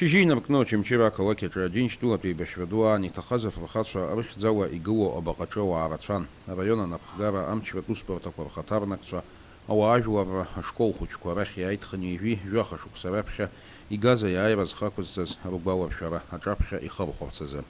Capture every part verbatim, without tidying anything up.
Шьыжьы инаркны Очамчыра ақалақь аҿы Аџьынџьтәылатә еибашьра ду аан иҭахаз афырхацәа рыхьӡала игылоу абаҟаҿы ауаа рацәан. Араион анапхгара, амчратә усбарҭақәа рхаҭарнакцәа, ауаажәларра, ашкол хәыҷқәа рахь иааит хынҩажәи жәаха шықәса раԥхьа игаз аиааира зхы ақәызҵаз ргәаларшәара аҿаԥхьа ихырхәарц азы.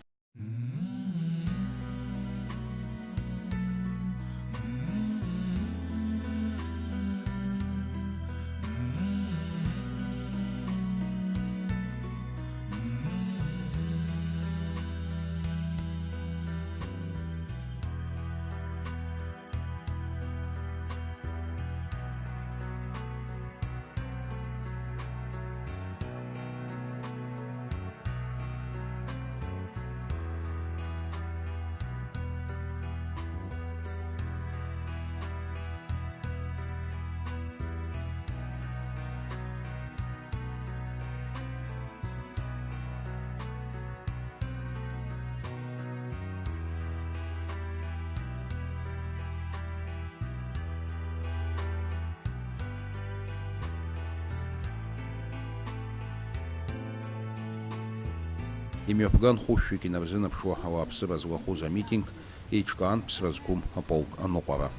Имҩаԥган хәышәҩык инарзынаԥшуа ауааԥсыра злахәыз амитинг еиҿкаан ԥсра зқәым аполк аныҟәара.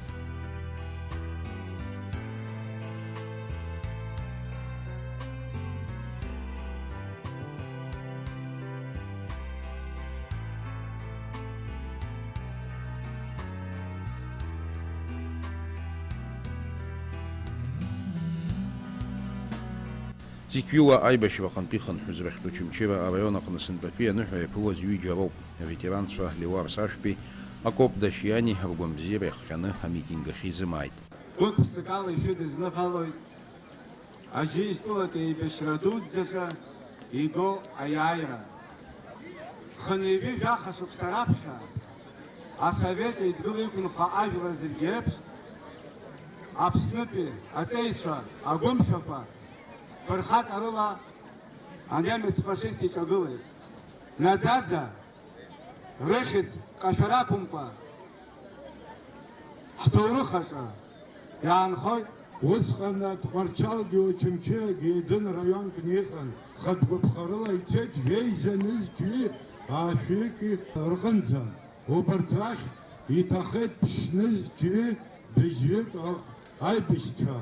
Зықьҩыла аибашьра аҟынтәи хынҳәыз рахьтә Очамчыра араион аҟны сынтәатәи аныҳәа иаԥылаз ҩыџьа роуп. Аветеранцәа Леуарс Ашәбеи Акоп Дашьиани ргәамбзиара иахҟьаны амитинг ахь изымааит. Гәык-ԥсыкала ишәыдызныҳәалоит Аџьынџьтәылатә еибашьра дуӡӡаҿы игоу аиааира. Хынҩажәи жәаха шықәса раԥхьа Асовет Еидгыла иқәынхо ажәлар зегьы реиԥш, Аԥснытәи аҵеицәа агәымшәақәа фырхаҵарыла анемец фашист иҿагылеит. Наӡаӡа, рыхьӡ кашәара акәымкәа, ҳҭоурых аҿы иаанхоит. Усҟан Тҟәарчалгьы Очамчырагьы Едын раионкны иҟан, хатә гәаԥхарыла ицеит жәеиза нызқьҩи аашәҩыки рҟынӡа. Убарҭ рахь иҭахеит ԥшьнызқьҩи быжьҩык аибашьцәа.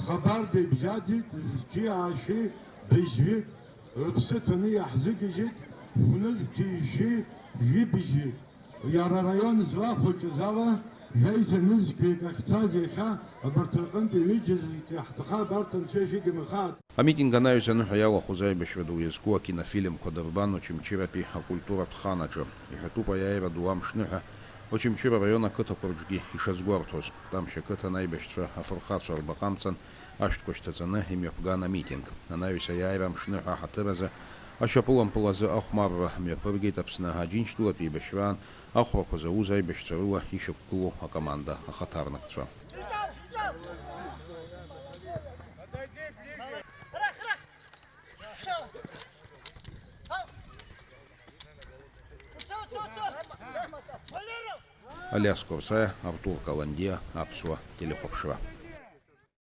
Хабарда ибжьаӡит зқьи аашәи быжьҩык. Рыԥсы ҭаны иаҳзыгьежьит хәнызқьи жәшәи жәибжьҩык. Иара араион злахәыҷыз ала, жәеиза нызқьҩык ахьцаз иахьа абарҭ рҟынтә ҩыџьа зегьы ҳҭахап, арҭ анцәа ишәыгымхааит. Амитинг анаҩс аныҳәа иалахәыз аибашьра ду иазку акинофильмқәа дырбан Очамчыратәи акультуратә хан аҿы. Иҳәатәуп аиааира ду амшныҳәа Очамчыра араион ақыҭақәа рҿгьы ишазгәарҭоз. Тамшь ақыҭан аибашьцәа афырхацәа рбаҟа амҵан ашәҭқәа шьҭаҵаны имҩаԥган амитинг. Анаҩс аиааира амшныҳәа аҳаҭыр азы ашьапылампыл азы ахәмарра мҩаԥыргеит Аԥсны Аџьынџьтәылатә еибашьраан ахәрақәа зауз аибашьцәа рыла ишьақәгылоу акоманда ахаҭарнакцәа. Алиас Корсаиа, Артур Каландиа, Аԥсуа телехәаԥшра.